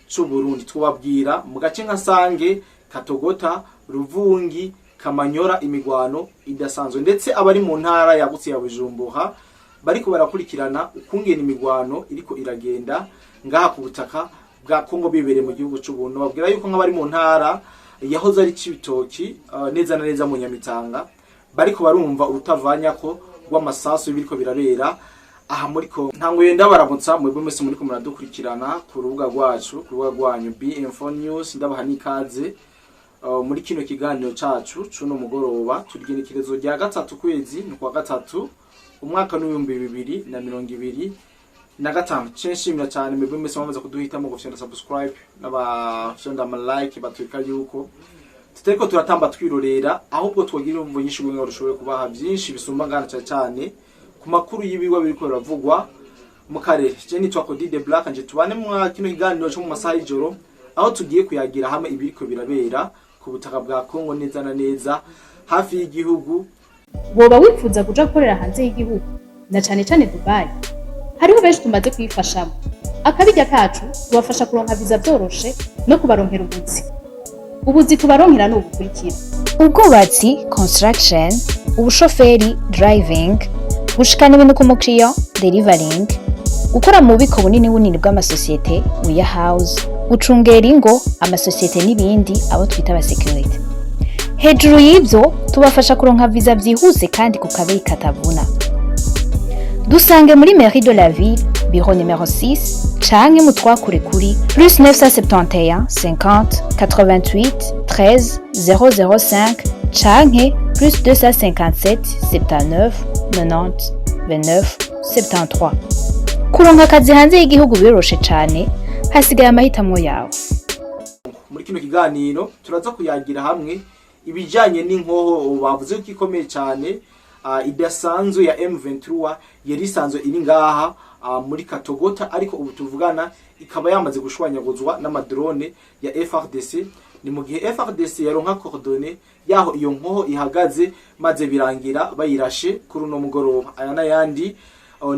c'u Burundi. Twababwira mu gace nka Sange, Katogota, Ruvungi, Kamanyora, imigwano idasanzwe, ndetse abari mu ntara yagutse ya Bujumbura bariko barakurikirana ukungena imigwano iriko iragenda ngaha ku butaka bwa Kongo bibereye mu gihugu c'u Burundi. Babwira yuko nk'abari mu ntara yahoze ari Cibitoki, neza na neza mu Nyamitanga, bariko barumva urutavanyako rw'amasasu biriko birabera aha muri Kongo. Ntanguye ndabaramutsa mwebwe mwese muriko muradukurikirana ku rubuga rwacu, ku rubuga rwanyu BM4 News. Ndabaha n'ikaze muri kino kiganiro cacu cuno mugoroba. Turigenekerezo rya 3, kwezi ni kwa gatatu, umwaka n'2025. Nshimira cyane mwebwe mwese mwamaze kuduhitamo gufyonda subscribe n'abafyonda ama like, batwika yuko tutariko turatamba twirorera, ahubwo twagira imvo nyinshi kugira ngo dushobore kubaha byinshi bisumba ngana, cyane cyane ku makuru y'ibiwa biriko biravugwa mu karere. Je nitwa Cody de Black, nje tubane mu kino kiganiro cyo mu masaha y'ijoro, aho tugiye kuyagira hamwe ibiriko birabera ku butaka bwa Kongo, neza na neza hafi y'igihugu. Woba wifuza kuja gukorera hanze y'igihugu, na cane cane Dubai? Hariho benshi tumaze kuyifashamo. Akabirya kacu tubafasha kuronka viza vyoroshe no kubaronkera ubuzi. Ubuzi tubaronkera ni ubukurikira: ubwubatsi, construction, ubushoferi, driving, gushikana ibintu ku mukiriya, delivering, gukora mu bubiko bunini bunini bw'amasosiyete, warehouse, gucungera ingo, amasosiyete n'ibindi, abo twita aba security. Hejuru y'ibyo, tubafasha kuronka viza vyihuse kandi ku kabeyi katavuna. Dusange muri mairie de la ville, bureau numéro 6, canke mutwakure kuri +971 50 88 13 005 canke +257 79 90 29 73. Kuronka akazi hanze y'igihugu biroroshe cane, hasigaye amahitamo yawe. Muri kino kiganiro turaza kuyagira hamwe ibijanye n'inkoho bavuze ko ikomeye cyane, idasanzwe ya M23 yari isanzwe iri ngaha muri Katogota, ariko ubu tuvugana ikaba yamaze gushwanyaguzwa n'amadrone ya FARDC. Ni mu gihe FARDC yaronka coordonnées yaho iyo nkoho ihagaze, maze birangira bayirashe kuri uno mugoroba. Aya n'ayandi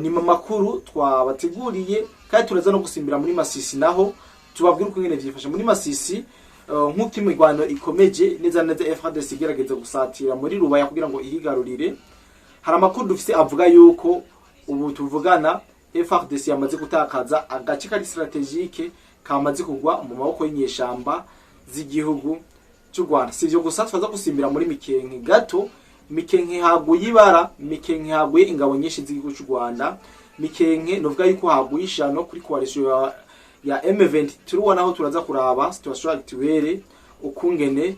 ni mu makuru twabateguriye, kandi turaza no gusimbira muri Masisi, naho tubabwira uko ingene vyifashe muri Masisi, nk'uko imirwano ikomeje, neza neza FARDC igerageza gusatira muri Rubaya kugira ngo ihigarurire. Hari amakuru dufise avuga yuko ubu tuvugana FARDC yamaze gutakaza agace kari stratégique, kamaze kugwa mu maboko y'inyeshamba z'igihugu cy'u Rwanda. Si ivyo gusa, twaza gusimbira muri Mikenke gato. Mikenke haguye ibara, Mikenke haguye ingabo nyinshi z'igihugu cy'u Rwanda. Mikenke novuga yuko haguye ishano kuri coalition ya M23, naho turaza kuraba situation actuelle ukungene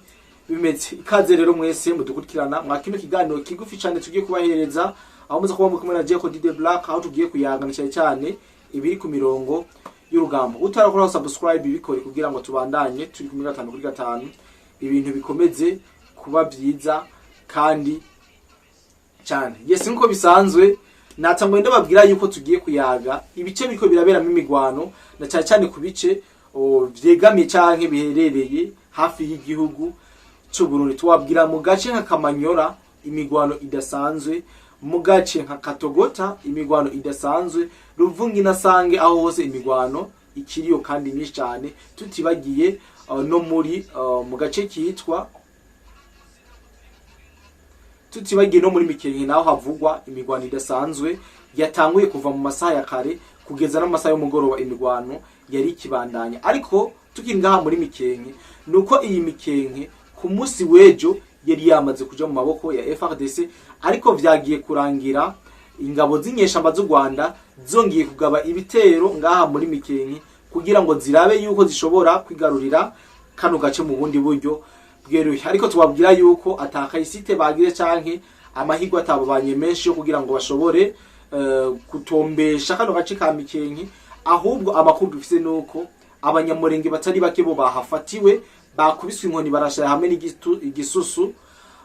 bimeze. Ikaze rero mwese mudukurikirana mwa kino kiganiro kigufi cyane tugiye kubahereza, aho muza kuba muri kumwe na Jacob D Black, aho tugiye kuyagana cyane cyane ibiri ku mirongo y'urugamba. Utarakora subscribe, bikore kugira ngo tubandanye turi kumwe gatanu kuri gatanu, ibintu bikomeze kuba byiza kandi cyane. Yes, nkuko bisanzwe natangwe ndababwira yuko tugiye kuyaga ibice biriko biraberamo imigwano, na cyane cyane ku bice vyegamiye canke biherereye hafi y'igihugu c'u Burundi. Tubabwira mu gace nka Kamanyora imigwano idasanzwe, mu gace nka Katogota imigwano idasanzwe, Ruvungi na Sange, aho hose imigwano ikiriyo kandi myinshi cyane, tutibagiye no muri mu gace kitwa, tutibagiye no muri Mikenke, naho havugwa imigwano idasanzwe yatanguye kuva mu masaha ya kare kugeza n'amasaha y'umugoroba, imigwano yari ikibandanya. Ariko tukiri ngaha muri Mikenke, nuko iyi Mikenke ku munsi w'ejo yari yamaze kuja mu maboko ya FARDC, ariko vyagiye kurangira ingabo z'inyeshamba z'u Rwanda zongeye kugaba ibitero ngaha muri Mikenke kugira ngo zirabe yuko zishobora kwigarurira kano gace mu bundi buryo bweruye. Ariko tubabwira yuko atakayisite bagire canke amahirwe atababanye menshi yo kugira ngo bashobore kutombesha kano gace ka Mikenke. Ahubwo amakuru dufise nuko Abanyamurenge batari bake bo bahafatiwe, bakubiswe inkoni, barashaya hamwe igisusu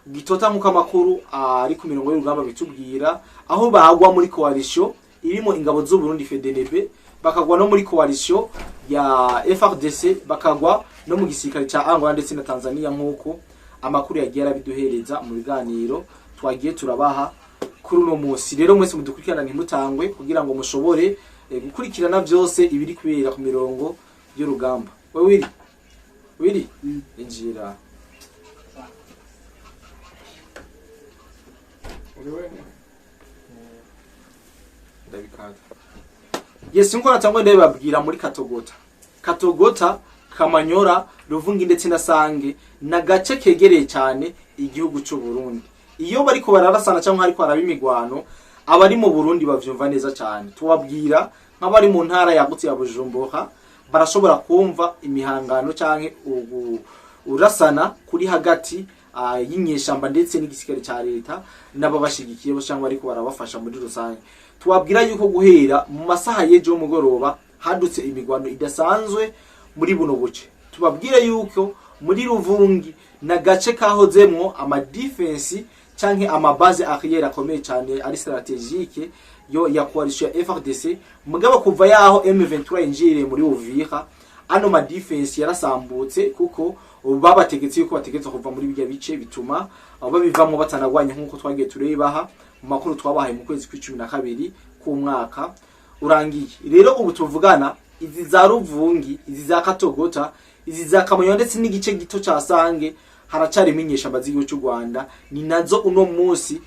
gitota, nk'uko amakuru ari ku mirongo y'urugamba bitubwira, aho bagwa muri coalition irimo ingabo z'u Burundi FDNB, bakagwa no muri coalition ya FARDC, bakagwa no mu gisirikare ca Angola ndetse na Tanzania, nk'uko amakuru yagiye arabiduhereza mu biganiro twagiye turabaha kuri uno munsi. Rero mwese mudukurikirana, ntimutangwe kugira ngo mushobore gukurikirana byose ibiri kubera ku mirongo y'urugamba. We Wiri, Wiri, injira. Uri wenyine? Ndabikata. Yes, nkuko natangwa ndabibabwira, muri Katogota, Katogota, Kamanyora, Ruvungi ndetse na Sange, na gace kegereye cyane igihugu cy'u Burundi. Iyo bariko bararasana cyangwa hariko haraba imigwano, abari mu Burundi bavyumva neza cyane. Tubabwira nk'abari mu ntara yagutse ya Bujumbura barashobora kumva imihangano canke urasana kuri hagati y'inyeshamba ndetse n'igisirikare ca leta n'ababashigikiye bo cyangwa ariko barabafasha muri rusange. Tubabwira yuko guhera mu masaha y'ejo y'umugoroba hadutse imigwano idasanzwe muri buno buce. Tubabwire yuko muri Ruvungi na gace kahozemwo ama défense canke ama base arrière akomeye cyane ari stratégique yo ya coalition ya FARDC. Mugabo kuva yaho M23 yinjiriye muri Uvira, ano ma défense yarasambutse, kuko babategetse yuko bategetswe kuva muri bijya bice, bituma babivamwo batanagwanye, nk'uko twagiye turebaha mu makuru twabahaye mu kwezi kw'icumi na kabiri k'umwaka urangiye. Rero ubu tuvugana, izi za Ruvungi, izi za Katogota, izi za Kamonyi ndetse n'igice gito ca Sange haracarimo inyeshamba z'igihugu cy'u Rwanda. Ni nazo uno munsi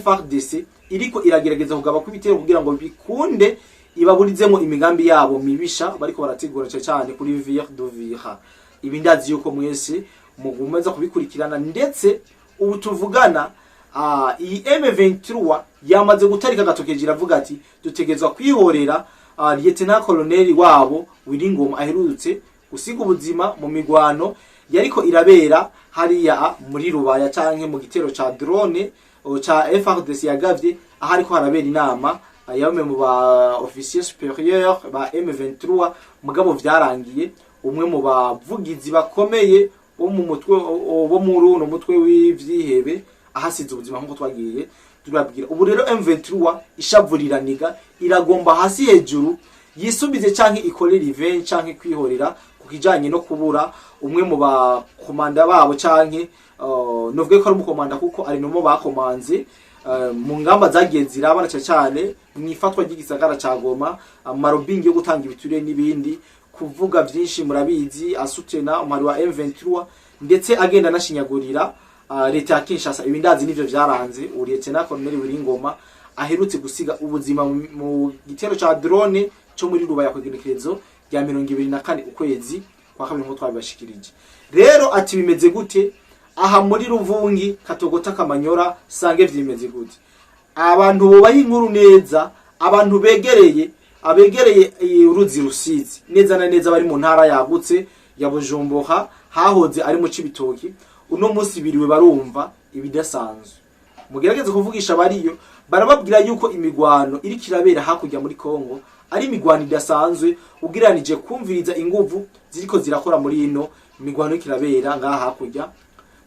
FARDC iriko iragerageza kugaba kw'ibitero kugira ngo bikunde ibaburizemo imigambi yabo mibisha bariko barategura, cyane cyane kuri ville d'Uvira. Ibi ndazi yuko mwese mugumeza kubikurikirana. Ndetse ubu tuvugana, iyi M23 yamaze gutarika agatokeje, iravuga ati dutegerezwa kwihorera Lieutenant Colonel wabo Wiringoma aherutse gusiga ubuzima mu migwano yariko irabera hariya muri Rubaya, canke mu gitero ca drone ca FARDC yagavye aho ariko harabera inama ya bamwe mu ba officier supérieur ba M23. Mugabo vyarangiye umwe mu bavugizi bakomeye bo mu mutwe bo muri uno mutwe w'ivyihebe ahasize ubuzima, nk'uko twagiye turabwira. Ubu rero M23 ishavuriraniga, iragomba hasi hejuru yisubize canke ikore revenge canke kwihorera ku kijanye no kubura umwe mu bakomanda babo, canke novuge ko ari umukomanda kuko ari nomo bakomanze mu ngamba zagiye zirabana, cyane cyane mu ifatwa ry'igisagara ca Goma, amarobingi yo gutanga ibiturire n'ibindi, kuvuga vyinshi murabizi, asutena umuhari wa M23 ndetse agenda anashinyagurira leta ya Kinshasa. Ibi ndazi nivyo vyaranze Lieutenant Colonel Wiringoma aherutse gusiga ubuzima mu gitero ca drone co muri Rubaya kw'igenekerezo rya 24 ukwezi kwa kabiri, nk'uko twabibashikirije. Rero ati bimeze gute aha muri Ruvungi, Katogota, Kamanyora, Sange? Vyimeze gute? Abantu bubaha inkuru neza, abantu begereye abegereye uruzi Rusizi neza na neza, bari mu ntara yagutse ya Bujumbura hahoze ari mu Cibitoki, uno munsi biriwe barumva ibidasanzwe. Mugerageze kuvugisha bariyo, barababwira yuko imigwano iriko irabera hakurya muri Kongo ari imigwano idasanzwe, ugereranije kumviriza inguvu ziriko zirakora muri ino migwano iriko irabera ngaha hakurya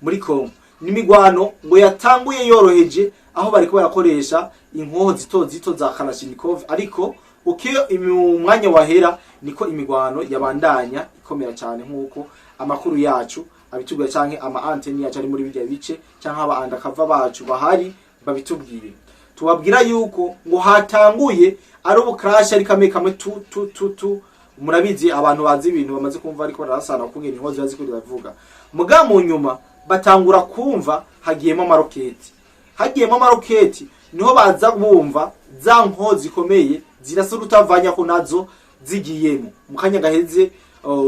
muri Kongo. Ni imigwano ngo yatanguye yoroheje, aho bariko barakoresha inkoho zito zito za Kalashnikov, ariko ukiyo umwanya wahera niko imigwano yabandanya ikomera cyane, nk'uko amakuru yacu abitubwira, canke ama anteni yacu ari muri bijya bice, canke aba undercover bacu bahari babitubwiye. Tubabwira yuko ngo hatanguye ari ubu crash, ari kamwe kamwe, tu tu tu tu. Murabizi, abantu bazi ibintu bamaze kumva ariko barasana kungena inkozi ziba ziko ziravuga. Muga mu nyuma batangura kumva hagiyemo amaroketi. Hagiyemo amaroketi niho baza bumva za nko zikomeye zirasa urutavanya ko nazo zigiyemo. Mu kanya gaheze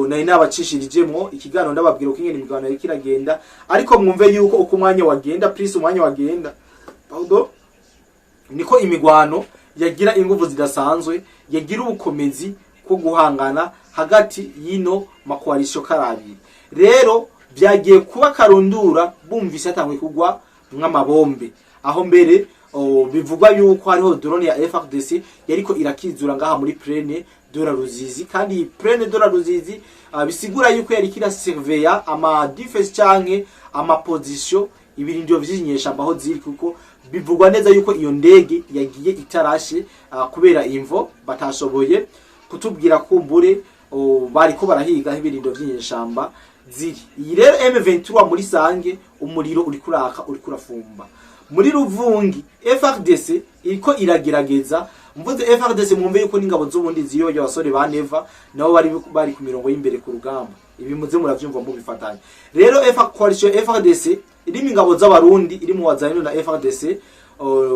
nari nabacishirijemwo ikiganiro ndababwira uko ingene imigabane yariko iragenda, ariko mwumve yuko uko umwanya wagenda, plus umwanya wagenda, pardon, niko imigwano yagira inguvu zidasanzwe, yagira ubukomezi bwo guhangana hagati y'ino ma coalition karabiri. Rero vyagiye kuba karundura bumvise hatanguye kugwa nk'amabombe, aho mbere bivugwa yuko hariho drone ya FARDC yariko irakizura ngaha muri plaine de la Ruzizi. Kandi iyi plaine de la Ruzizi bisigura yuko yariko irasurveya ama défense canke ama position, ibirindiro vy'inyeshamba aho ziri, kuko bivugwa neza yuko iyo ndege yagiye itarashe kubera imvo batashoboye kutubwira. Kumbure bariko barahiga aho ibirindiro vy'inyeshamba ziri. Iyi rero M23 muri Sange umuriro uri kuraka, uri kurafumba. Muri Ruvungi, FARDC iriko iragerageza. Mvuze FARDC, mwumve yuko n'ingabo z'ubundi ziyoye, abasore ba Neva nabo bari ku mirongo y'imbere ku rugamba. Ibi muze muravyumva mubifatanya. Rero coalition FARDC irimo ingabo z'Abarundi, irimo Wazalendo na FARDC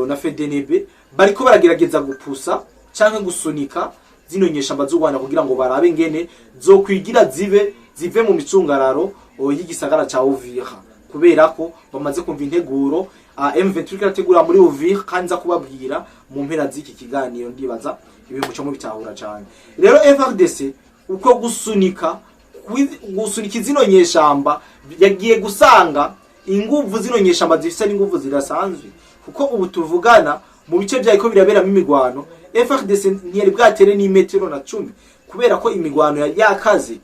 na FDNB, bariko baragerageza gupusa canke gusunika zino nyeshamba z'u Rwanda kugira ngo barabe ngene zokwigira zive mu micungararo y'igisagara ca Uvira, kubera ko bamaze kumva integuro M23 irategura muri Uvira. Kandi nza kubabwira mu mpera z'iki kiganiro, ndibaza ibi muco mubitahura cyane. Rero FARDC uko gusunika zino nyeshamba, yagiye gusanga inguvu zino nyeshamba zifise n'inguvu zidasanzwe, kuko ubu tuvugana mu bice byariko biraberamo imigwano, FARDC ntiyari bwatere n'imetero na 10, kubera ko imigwano yari yakaze,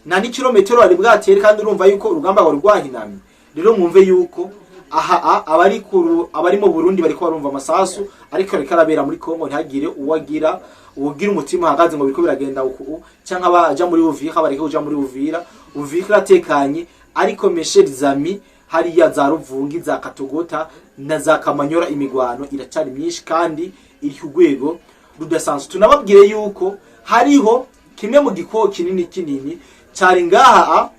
nta n'ikirometero bari bwatere, kandi urumva yuko urugamba rwari rwahinamye. Rero mwumve yuko aha abari mu Burundi bariko barumva amasasu ariko ariko arabera muri Kongo. Ntihagire uwagira umutima uhagaze ngo biriko biragenda uku, canke abaja muri Uvira bareke kuja muri Uvira. Uvira iratekanye, ariko mes chers amis, hariya za Ruvungi, za Katogota na za Kamanyora, imigwano iracari myinshi kandi iri ku rwego rudasanzwe. Tunababwire yuko hariho kimwe mu gikoko kinini kinini cari ngaha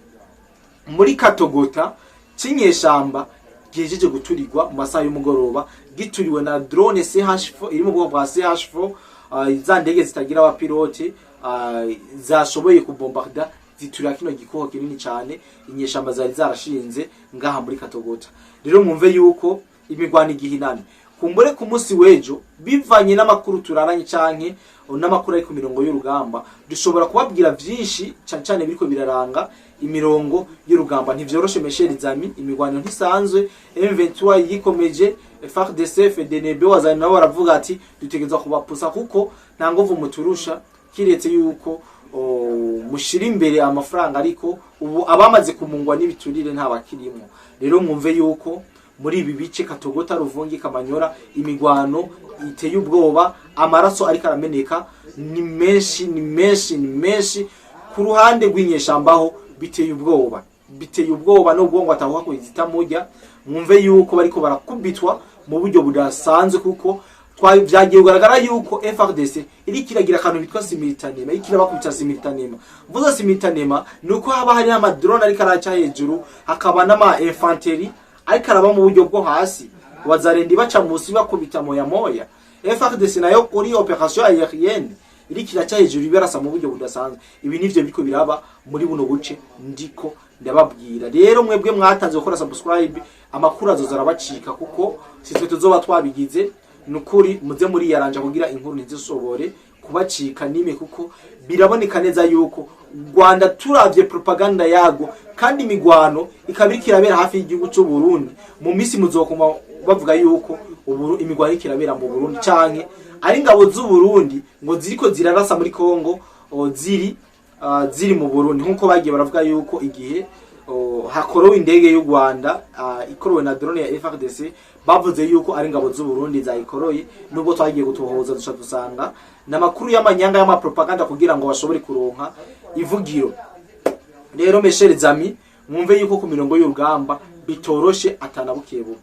muri Katogota c'inyeshamba gihejeje guturirwa mu masaha y'umugoroba, gituriwe na drone CH4 iri mu bwoko bwa CH4, za ndege zitagira abapilote zashoboye kubombarda ziturira kino gikoko kinini cyane inyeshamba zari zarashinze ngaha muri Katogota. Rero mwumve yuko imigwano igihinane kumbure ku munsi w'ejo, bivanye n'amakuru turaranye canke n'amakuru ari ku mirongo y'urugamba, dushobora kubabwira vyinshi cane cane biriko biraranga imirongo y'urugamba. Ntivyoroshe, mes chers amis, imigwano ntisanzwe. M23 yikomeje, FARDC, FDNB, wazanye nabo baravuga ati dutegerezwa kubapusa kuko nta nguvu muturusha, kiretse yuko mushira imbere amafaranga, ariko ubu abamaze kumungwa n'ibiturire nta bakirimo. Rero mwumve yuko muri ibi bice Katogota, Ruvungi, Kamanyora, imigwano iteye ubwoba, amaraso ariko arameneka ni menshi, ni menshi, ni menshi ku ruhande rw'inyeshambaho. Biteye ubwoba, biteye ubwoba nubwo ngo atahuha kuzita mujya. Mwumve yuko bariko barakubitwa mu buryo budasanzwe, kuko vyagiye kugaragara yuko FARDC iriko iragira akantu bitwa simultanément, iriko irabakubita simultanément. Mvuze simultanément ni uko haba hari ama drone ariko araca hejuru, hakaba n'ama infanterie ariko araba mu buryo bwo hasi, Wazarendi baca musi bakubita moya moya, FARDC nayo kuri opération aérienne iriko iraca hejuru ibarasa mu buryo budasanzwe. Ibi nivyo biriko biraba muri buno buce ndiko ndababwira. Rero mwebwe mwatanze gukora subscribe, amakuru azoza arabacika kuko sitwe tuzoba twabigize. Nukuri muze muri yaranja kugira inkuru ntizishobore kubacika nime, kuko biraboneka neza yuko Rwanda turavye propaganda yago kandi imigwano ikaba iriko irabera hafi y'igihugu c'u Burundi, mu misi muzokuma bavuga yuko ubu imigwano iriko irabera mu Burundi canke ari ingabo z'u Burundi ngo ziriko zirarasa muri Kongo ziri mu Burundi, nkuko bagiye baravuga yuko igihe hakorowe indege y'u Rwanda ikorowe na drone ya FARDC, bavuze yuko ari ingabo z'u Burundi zayikoroye, nubwo twagiye gutohoza duca dusanga n'amakuru y'amanyanga y'amapropaganda kugira ngo bashobore kuronka ivugiro. Rero mes chers amis, mwumve yuko ku mirongo y'urugamba bitoroshe atana bukebuke.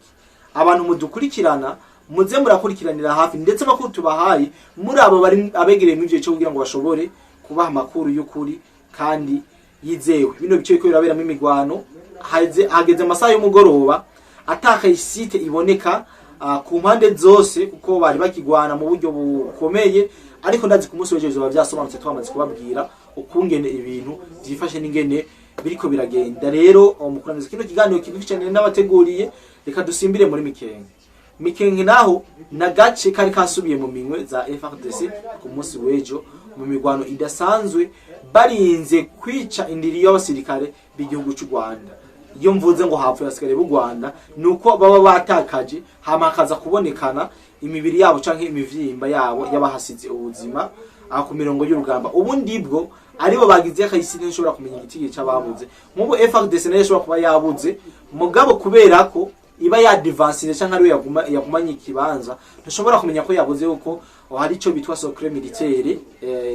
Abantu mudukurikirana, muze murakurikiranira hafi ndetse amakuru tubahaye muri abo bari abegereye muri ivyo bice kugira ngo bashobore kubaha amakuru y'ukuri kandi yizewe. Bino bice biriko biraberamo imigwano, hageze amasaha y'umugoroba atakaye site iboneka ku mpande zose, kuko bari bakigwana mu buryo bukomeye. Ariko ndazi ku munsi w'ejo bizoba vyasobanutse, twamaze kubabwira ukungene ibintu vyifashe n'ingene biriko biragenda. Rero mu kurangiza kino kiganiro kigufi cyane n'abateguriye, reka dusimbire muri Mikenke. Mikenke naho na gace kari kasubiye mu minwe za FARDC ku munsi w'ejo mu migwano idasanzwe, barinze kwica indiri y'abasirikare b'igihugu cy'u Rwanda. Iyo mvuze ngo hapfuye abasirikare b'u Rwanda, nuko baba batakaje, hama hakaza kubonekana imibiri yabo canke imivyimba yabo y'abahasize ubuzima aho ku mirongo y'urugamba. Ubundi bwo aribo bagize akayisi, ntishobora kumenya igitigiri c'ababuze. Nk'ubu FARDC nayo ishobora kuba yabuze, mugabo kubera ko iba yadivansije canke ariwe yagumanye ikibanza, ntushobora kumenya ko yabuze, kuko hari ico bitwa secret militaire.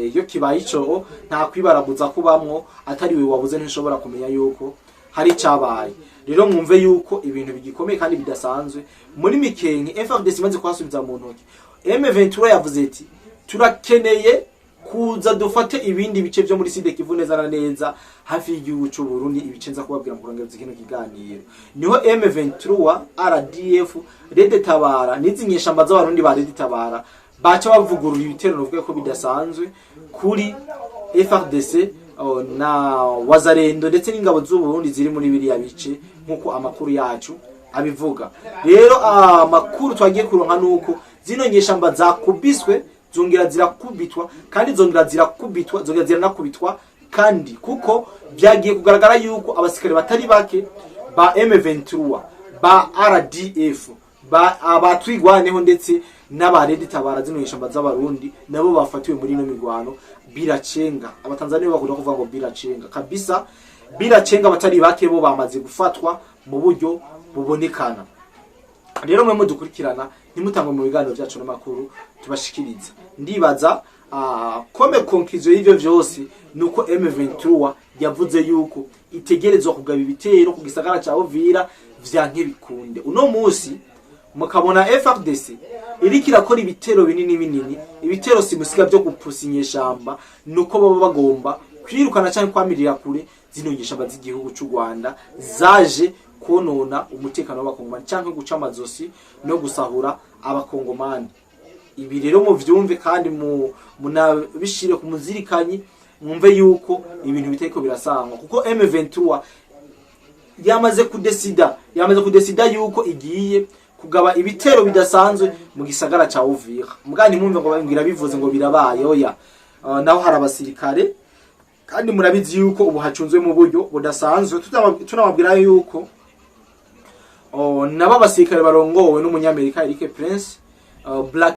Iyo kibaye ico, nta kwibaraguza kubamwo, atari we wabuze ntushobora kumenya yuko Hari icabaye rero, mwumve yuko ibintu bigikomeye kandi bidasanzwe muri Mikenke. FARDC imaze kuhasubiza mu ntoki, M23 yavuze iti: "Turakeneye kuza dufate ibindi bice byo muri Sud Kivu, neza na neza hafi y'igihugu cy'u Burundi." Ibice nza kubabwira mu kurangiza kino kiganiro. Niho M23, RDF, Red Tabara n'izi nyeshamba z'Abarundi ba Red Tabara baca bavugurura ibitero, novuga ko bidasanzwe, kuri FARDC, oh, na Wazalendo ndetse n'ingabo z'u Burundi ziri muri biriya bice, nk'uko amakuru yacu abivuga. Rero amakuru twagiye kuronka nuko zino nyeshamba zakubiswe, zongera zirakubitwa, kandi zongera zirakubitwa, zongera ziranakubitwa kandi, kuko byagiye kugaragara yuko abasirikare batari bake ba M23, ba RDF, ba abatwigwaneho ndetse n'aba Red Tabara, zino nyeshamba z'Abarundi, nabo bafatiwe muri ino mirwano. Biracenga, Abatanzania bakunda kuvuga ngo biracenga kabisa, biracenga. Abatari bake bo bamaze gufatwa mu buryo bubonekana. Rero mwe mudukurikirana, ntimutangwe mu biganiro byacu n'amakuru tubashikiriza. Ndibaza comme conclusion y'ivyo vyose nuko M23 yavuze yuko itegerezwa kugaba ibitero ku gisagara ca Uvira vyanke bikunde. Uno musi mukabona FARDC iriko irakora ibitero binini binini, ibitero simusiga byo gupusa inyeshamba, nuko baba bagomba kwirukana cyangwa kwamirira kure zino nyeshamba z'igihugu c'u Rwanda zaje konona umutekano w'Abakongomani canke guca amazosi no gusahura Abakongomani. Ibi rero muvyumve kandi mu munabishire ku muzirikanyi, mwumve yuko ibintu bitariko birasangwa, kuko M23 yamaze kudesida yuko igiye kugaba ibitero bidasanzwe mu gisagara ca Uvira. Mugani mwumve ngo ngira bivuze ngo birabaye, oya. Naho hari abasirikare, kandi murabizi yuko ubu hacunzwe mu buryo budasanzwe. Tunababwira yuko, oh, nabo abasirikare barongowe n'Umunyamerika Eric Prince, Black